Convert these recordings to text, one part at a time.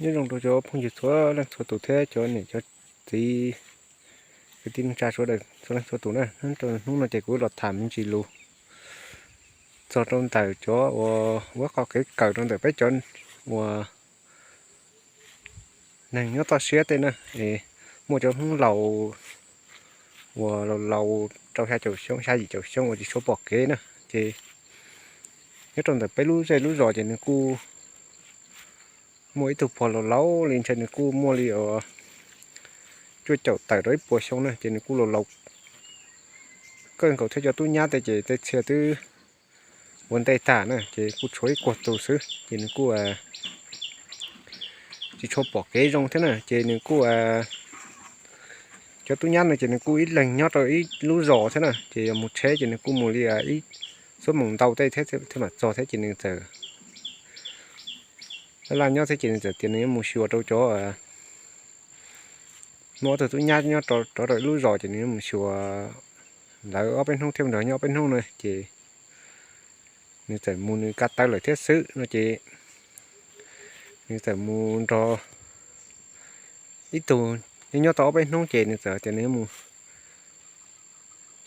Nyob zoo rau cov phooj ywg txhua leej txhua tus thiab cov niam cov txiv kwv tij neej tsa sawv daws txhua leej txhua tus na. Rau hnub no ces kuv los tham me ntsis lus txog rau ntawm cov uas ua qhov kev kawm rau ntawm peb cov uas neeg nyob toj siab tej na. Muaj cov Hmoob laus uas laus laus rau xya caum xyoo xya yim caum xyoo uas tsis tshua pom kev na, ces nyob rau ntawm peb lub zej lub zos ces nws kuj muaj ib tug pog laus laus li ntshe nws kuj muaj li uas cuaj caum tawm rau ib puas xyoo na, ces nws kuj laus laus kawg nkaus thiab cov tub nyab tej ces tej txhia twb ua ntej tag na, ces kuj tshuav ib puas tus xwb ces nws kuj tsis tshua pom kev zoo thiab na, ces nws kuj cov tub nyab no ces nws kuj ib leeg nyob rau ib lub zos thiab na, ces yog mus tsheb ces nws kuj mus li ib xuab moos ntau tej thiab thiaj mam txog thiab ces nws txawm laj laj nyob thiab ces nws txawm tias nws yuav mus xyuas rau cov muaj ob tug tub nyab nyob rov rau ib lub zos ces nws yuav mus xyuas lawv ob peb hnub thiab nrog nyob ob peb hnub na, ces nws txawm mus nws ko taw lawm thiab xwb no ces nws txawm mus nrog ib tug nyob nyob tau ob peb hnub ces nws txawm tias nws yuav mus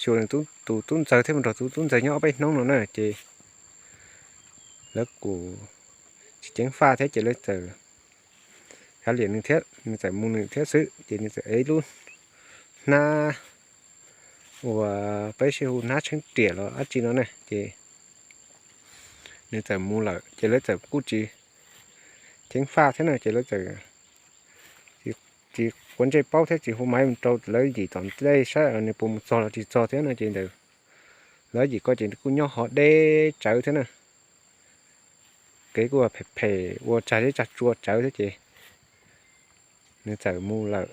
xyuas nws tus tub ntxawg thiab mus nrog tus tub ntxawg nyob ob peb hnub no na, ces lawv kuj tsis ceev faj thiab ces lawv txawm kav liam nws thiab nws txawm mus nws thiab xwb, ces nws txawm ev lub hnab uas peb sib hu hnab tsheeb riam los dab tsi no ne, ces nws txawm mus lawm ces lawv txawm kuj tsis ceev faj thiab na, ces lawv txawm tsis quav ntsej paub thiab tsis hu maiv mus rau lawv yim tom ntej saib nws puas mus txog los tsis txog thiab no, ces ntawm lawv yim ko ces kuj nyob hov deb tsawv thiab na, kev kuj phem phem ua tsag zeb tsag tsua tsawv thiab ces nws txawm mus lawm.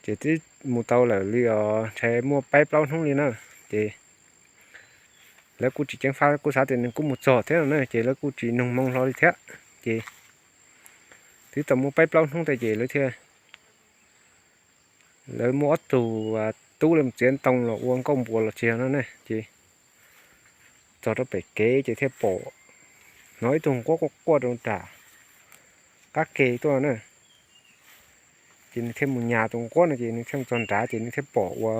Ces twb mus tau lawm li os ntshe muaj peb plaub hnub li na, ces lawv kuj tsis ceev faj kuj xav tias nws kuj mus txog thiab no na, ces lawv kuj tsis nug moo hlo li thiab, ces twb tau muaj peb plaub hnub tej ces lawv thiaj lawv muaj ob tug tub lawv mus txiav ntoo los ua nkauj npua los tsis yog no ne, ces txog rau pem kev ces thiaj pom hnov ib tug nquab quaj quaj rau nram qab ke tuaj na, ces nws thiaj mus nyas tus nquab no ces nws thiaj mus txog nrad ces nws thiaj pom ua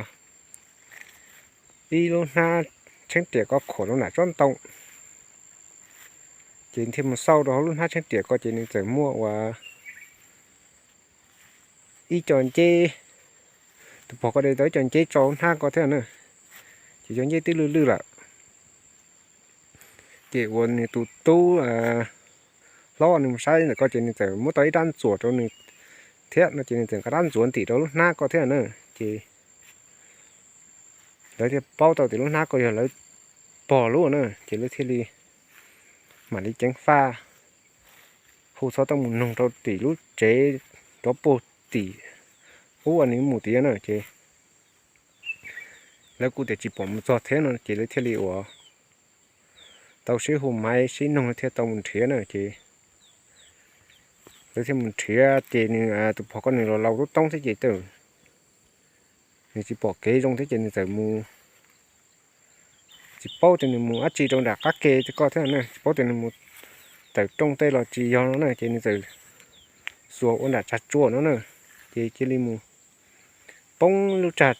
ib lub hnab tsheeb riam ko khuam rau nram tsob ntoo, ces nws thiaj mus xauj rau hauv lub hnab tsheeb riam ko ces nws txawm muaj ua ib co nceb, tus pog ko de tau ib co nceb tso hnab ko thiab na, ces cov nceb twb lwj lwj lawm. Ces uas nws tus tub hlob nws mus saib ntawm ko ces nws txawm muab tau ib rab ntxuam rau nws thiab no ces nws txawm nqa rab ntxuam ntim rau lub hnab ko thiab na, ces lawv thiaj paub tau tias lub hnab ko yog lawv pog lub na, ces lawv thiaj li mam li ceev faj hu txhob tuaj mus noog rau tim lub tsev rov puag tim ub uas nws mus tid na, ces lawv kuj tias tsis pom mus txog thiab no ces lawv thiaj li uas tau sib hu maiv sib noog thiaj tau mus nrhiav na, ces lawv thiaj mus nrhiav ces nws tus pog ko nws los laus tub toob thiab ces nws tsis pom kev zoo thiab ces nws txawm mus tsis paub tias nws mus dab tsi rau nram qab ke ko thiab na, tsis paub tias nws mus tawm rooj tej los tsis yog no na, ces nws txawm xuas ua nram tsag tsua no na, ces cia li mus poob lub tsag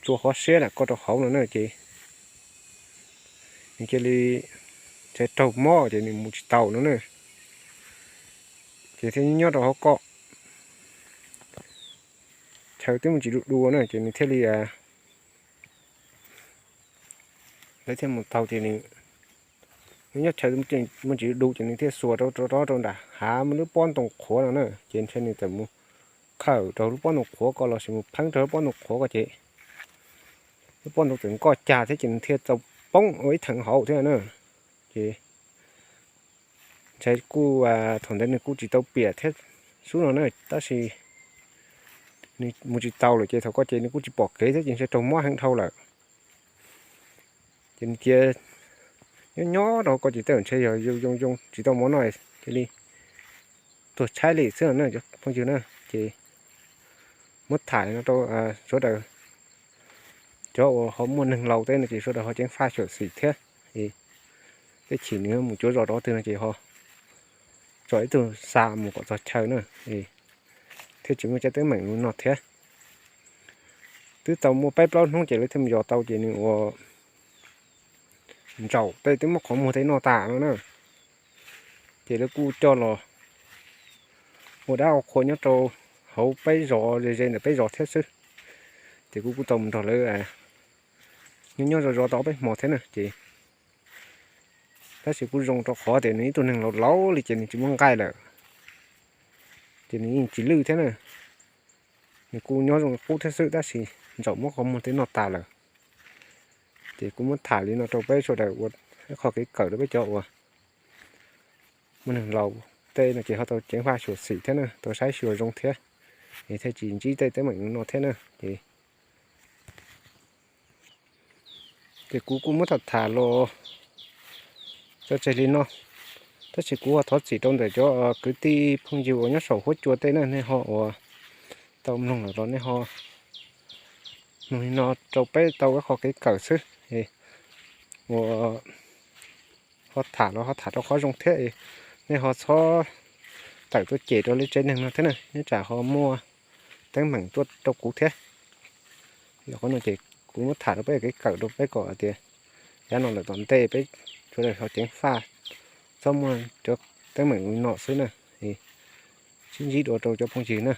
tsua qhov siab nram ko rau hauv no na, ces nws cia li ntshai raug mob ces nws mus tsis tau no na, ces thiaj nyob rau hauv ko chaw twb mus tsis du du na, ces nws thiaj li lawv thiaj mus taug ces nws nyob chaw mus tsis du ces nws thiaj xuas rau rau rau nram hav muaj lub pob ntoo qhuav no na, ces ntshe nws txawm mus khawm rau lub pob ntoo qhuav ko los sis mus pheeb rau lub pob ntoo qhuav ko ces lub pob ntoo txawm nkoj cag thiab ces nws thiaj txaus poob ua ib theem hauv thiab na, ces ntshe kuj thaum ntawd nws kuj tsis tau piam thiab xwb no na, tab sis nws mus tsis tau lawm ces thaum ko ces nws kuj tsis pom kev thiab ces ntshe raug mob heev dhau lawm. Ces nws cia nyob nyob rau ko ces tej zaum ntshe yog zoo zoo tsis tau mov no cia li tuag tshaib li xwb no na cov phooj ywg na, ces muab tham no rau sawv daws cov uas ho muaj neeg laus tej no ces sawv daws ho ceev faj xyuam xim thiab, tej chim nws mus cuav zos rau twg no ces ho tso ib tug xa mus kom txog chaw na, thiaj tsis muaj cov teeb meem li no thiab. Twb tau muaj peb plaub hnub ces lawv thiaj mus yos tau ces nws ua ntsaum tej twb muab qhov muag tej noj tas no na. Ces lawv kuj coj los ua dab ua qhua nyob rau hauv peb zos ze ze ntawm peb zos thiab xwb. Ces kuv kuj tau mus nrog lawv nyob nyob zov zov tau ob peb hmo thiab na ces, tab sis kuj zoo rau qhov tias nws ib tug neeg laus laus li ces nws tsis muaj nqaij lawm, ces nws yeej tsis lwj thiab na. Nws kuj nyob zoo qub thiab xwb tab sis ntsaum muab qhov muag tej noj tas lawm. Ces kuv muab tham li no rau peb sawv daws ua ib qho kev kawm rau peb cov uas muaj neeg laus tej no ces ho tau ceev faj xyuam xim thiab na, tau saib xyuas zoo thiab, es thiaj tsis ntsib tej teeb meem no thiab na. Ces, ces kuv kuj muab tham tham los tso tseg li no, tab sis kuv ho thov txim rau ntawm cov kwv tij phooj ywg uas nyob saum huab cua tej na, nej ho uas tau mloog lawm los nej ho mloog li no rau peb tau ib qho kev kawm xwb, uas ho tham los ho tham rau qhov zoo thiab, nej ho txhob tawm tuaj cem rau lub tsev neeg no thiab na, nyob tsam ho muaj teeb meem tuaj rau kuv thiab. Yog qhov no ces kuv muab tham rau peb kev kawm rau peb kom tias yav no lawm tom ntej peb sawv daws ho ceev faj, txhob muaj cov teeb meem li no xwb na. Sib ntsib dua rau cov phooj ywg na.